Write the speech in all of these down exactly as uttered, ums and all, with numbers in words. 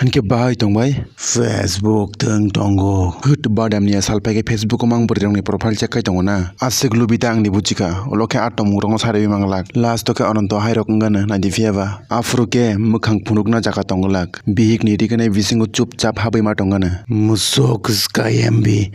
Hinkhe bahai tongbai? Facebook thwng tongo. Hwt badamni a salpai khe Facebook o mang bwrwirokni profile check khai tongo na. Aswk lubita angni buchikha. Ulo khe a tongmungrokno sariwi manglak. Last o khe Ananto hairok wngano naidi phiyaba. Aphuru khe mwkhang phunukna jaga tongglak. Bihikni riganai bisingo chupchap habwi ma tongano. Musuk Sky M B.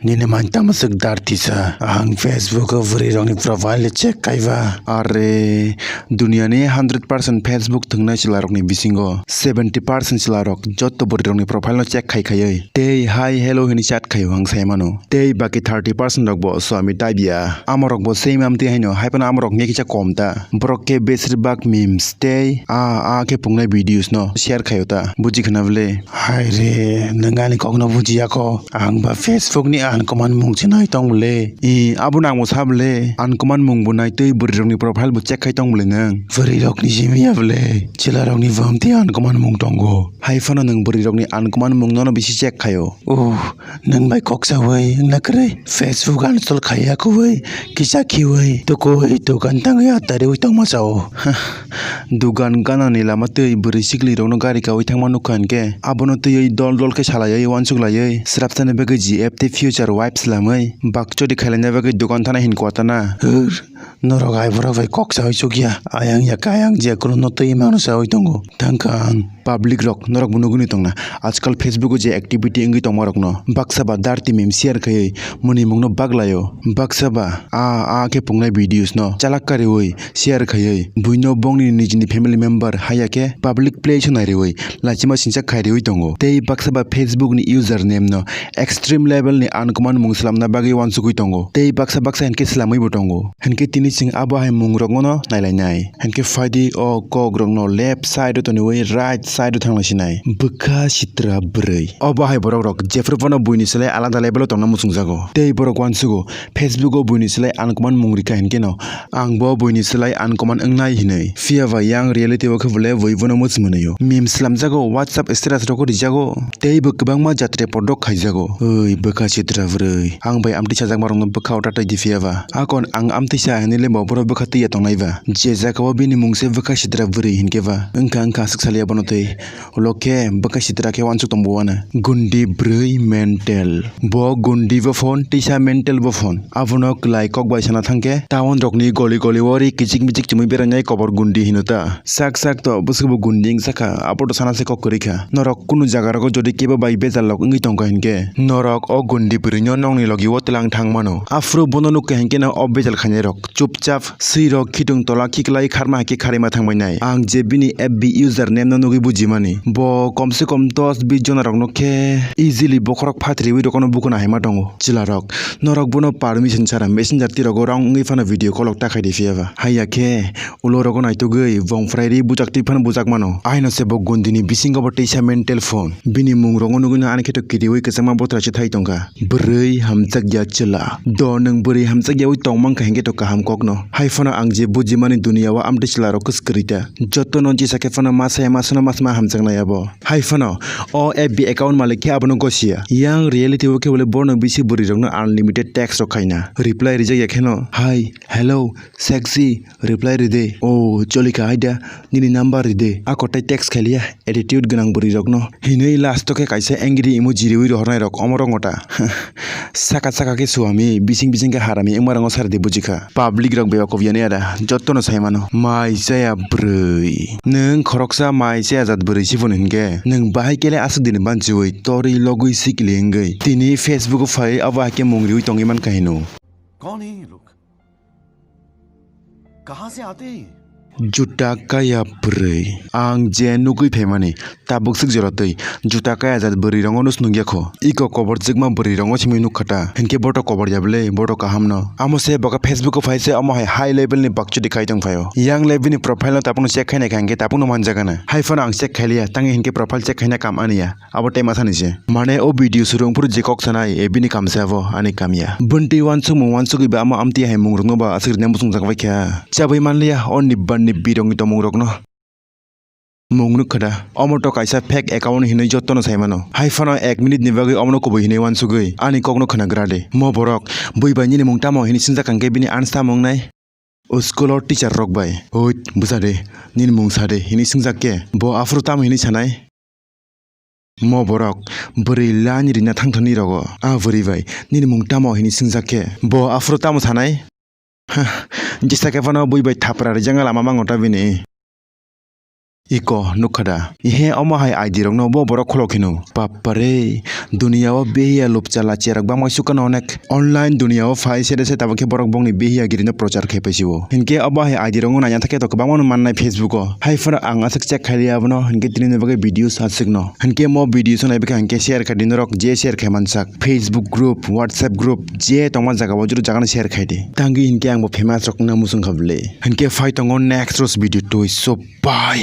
Nini man tamo swk dartisa. Ang Facebook o bwrwirokni profile check kaiba. Are, duniani hundred percent Facebook thwngnai chwlarokni bisingo seventy percent chwlarok jotto bwrwirokni profile no check khai khaiwi tei hi hello hwnwi chat khaio ang sai mano. Tei baki thirty percent rok bo swami type ya. Amorok bo same amtwi haino, hai phano amorok ni kisa kom ta. Borok khe besir bak memes tei a, a khe pungnai videos no share khaio ta. Buji khna bwle? Hai re, nwng ani kokno bujiya kho. Ang ba Facebook ni uncommon mung se nai tong bwle. I, abo nang bo sa bwle. Uncommon mung bo nai tei bwrwi rok ni profile bo check khai tong bwle nwng. Bwrwi rok ni simi ya bwle. Chwla rok ni bo amtwi uncommon mung tongo. Hai phano nwng bwrwi rok ni uncommon mung no no bisi check khaio. Oh, nwng bai kok sawi wngna kwrwi Facebook uninstall khaiya khuwi kisa khiwi tukui dukan tangwi atariwi tongma sao. Dugan ganani lama twi bwrwi sikli rokno gari kawi thangma nukha hinkhe abono twiwi dol dol khe salaiwi uansuk laiwi srapsani bagwi G F tei future wipe swlamwi bakchori khailaina bagwi dugan thana hinkhe watana. Hwr, norok ai borok bai kok sawi chukya, ayang ya kayang je kuno twi mano sawi tongo. Thangkha ang. Public rok norok bo nugwi tongna, ajkal Facebook o je activity wngwi tongma rokno baksa ba dirty meme share khaiwi mwnwi mungno baglaio, baksa ba a a khe pungnai videos no chalak kariwi share khaiwi buino bongni nijini family member haya khe public place o nairiwi lachima singcha khairiwi tongo. Tei baksa ba Facebook ni user name no extreme level ni uncommon mung swlamna bagwi uansugwi tongo. Tei baksa baksa hinkhe swlamwi bo tongo. Hinkhe tini chwng abo hai mung rokno no nailainai. Hinkhe phaidi o kok rokno left side o toniwi right side o thangna sinai. Bwkha sitra bwrwi. Obo hai borok rok jephru phano buini slai alada level o tongna muchungjago. Tei borok uansugo Facebook o buini slai uncommon mung rikha hinkhe no ang bo buini slai uncommon wngnai hinwi. Phiya ba yang reality o khe bole bui bono muchung mwnwi o. Meme swlamjago, WhatsApp status rok o rijago. Tei bo kwbangma jat report rok khaijago. Oi bwkha sitra bwrwi. Ang bai amtwi sajakma rokno bwkha o ta twi di phiya ba. Akon ang amtwi sa hinwi le bo borok bwkha twi ya tongnai ba. Je jaga o bini mung se bwkha sitra bwrwi hinkhe ba. Wngkha wngkha aswk saliya bono twi. Ulo khe bwkha sitra khe uansuk tong bo uana. Gundi bwrwi mental. Bo gundi bo phone tisa mental bo phone. Abono kwlai kok bai sana thangkhe town rokni goli goli o ri kichik michik chumui berainai kobor gundi hino ta. Sak sak to bwswkbo gundi wngsa kha, abo to sana se kok kwrwi kha. Norok kunu jaga rogo jodi kebo bai bejal lok wngwi tongkha hinkhe, norok o gundi bwrwino nokni logi o twlang thang mano. Aphuru bono nukkha hinkhe no o bejal khainai rok chupchap swi rok khitung tola khiklai kharma hai khe kharwi ma thangbai nai. Ang je bini F B user name no nugwi bujimani, bo komse kom dos bis jona rokno khe easily bokhorok phatriwi rokno bukuna hai ma tongo. Chwla rok, norok bono permission chara messenger twi rogo rong wngwi phano video call rok ta khai di phiya ba. Haiya khe, ulo rogo naitugwi bong phwrai ri bujak twi phano bujak mano. Aino se bo gundini bisingo bo teisa mental phone. Bini mung rogo nugwino ani kheto kiriwi kwchangma botra se thai tongkha. Bwrwi hamjakya chwla. Do nwng bwrwi hamjakyawi tong mankha hinkhe to kaham kokno. Hai phano ang je bujimani duniya o amtwi chwla rok kwskwrwi ta. Jotono jesa khe phano ma saya ma sano ma sama hamjaknai abo. Hai phano o F B account malik khe abono gosiya. Yang reality o khe bole bono bisi bwrwi rokno unlimited text rok khaina. Reply rijak ya kheno, "Hi, hello, sexy, reply ride." "Oh, cholika haida, nini number ride." A kotai text khailiya, attitude gwnang bwrwi rokno. Hinwi last o khe kaisa angry emoji riwi rohornai rok omo rok ngota. Saka saka khe swami, bising bising khe harami wngma rangno saridi bujikha. Public rok bebak kobiyani ada, jottono sai mano. Mai chaya bwrwi. Nwng khoroksa mai chaya jat bwrwi si phano hinkhe, nwng bahai kele aswk dini banchiwi, torwi logwi sikli wngwi. Tini Facebook o phai abo hai khe mung riwi tongwi mankha hino. कौन है ये लोग? कहाँ से आते हैं ये? Juta kaya bwrwi. Ang je nugwi phaimani, tabuk swk jora twi. Juta kaya jat bwrwi rongno nukya kho. Iko kobor jwkma bwrwi rongo simi nukha ta. Hinkhe boto kobor ya bwle, boto kaham no. Amo se boka Facebook o phai se, omo hai high level ni bakchudi khai tong phaio. Yang level ni profile no tabukno check khainai kha hinkhe tabukno manjagana. Hai phano ang check khailiya, tangwi hinkhe profile check khaina kam aniya. Abo tei masani se. Mane o video surung phuru je kok sanai, e bini kam se abo, ani kam ya. Bwntwi uansukmung uansugwi ba amo amtwi hai mung rokno ba aswk rina muchungjak bai kha. Chabwi manliya o nibban nibbi rokni tongmung rokno. Mung nukha da, omo to kaisa fake account hinwi jottono sai mano. Hai phano ek minute ni bagwi omono kubui hinwi uansugwi ani kokno khwnagra de. Mo borok, bui bai nini mung tamo hinwi swngjak kha hinkhe bini answer tamo wngnai? O school o teacher rok bai, "Hoit, bwsa de, nini mung sa de," hinwi swngjak khe, bo aphuru tamo hinwi sanai? Mo borok bwrwi lani rina thangthani rogo. A bwrwi bai nini mung tamo hini swngjak khe bo aphuru tamo sanai? Jesa khe phano bui bai thapra rijak lama mango ta bini. Iko nukha da? Ihe omo hai I D rokno bo borok khulok hino. Bappare, duniya o behiya lupcha lachiya rok bangma sukano onek. Online duniya o phai sere se tabuk khe borok bongni behiya girino prochar khai paisio. Hinkhe obo hai I D rokno naina thakhe to kwbangma no mannai Facebook o. Hai phano ang aswk check khai liya abono, hinkhe tini ni bagwi videos aswk no. Hinkhe mo videos no naibakha hinkhe share khai di norok je share khai mansak. Facebook group, WhatsApp group, je tongma jaga o juru jaga no share khai di. Tangwi hinkhe ang bo famous rok wngna muchung kha bwle. Hinkhe phai tongo next rose video twi so bye.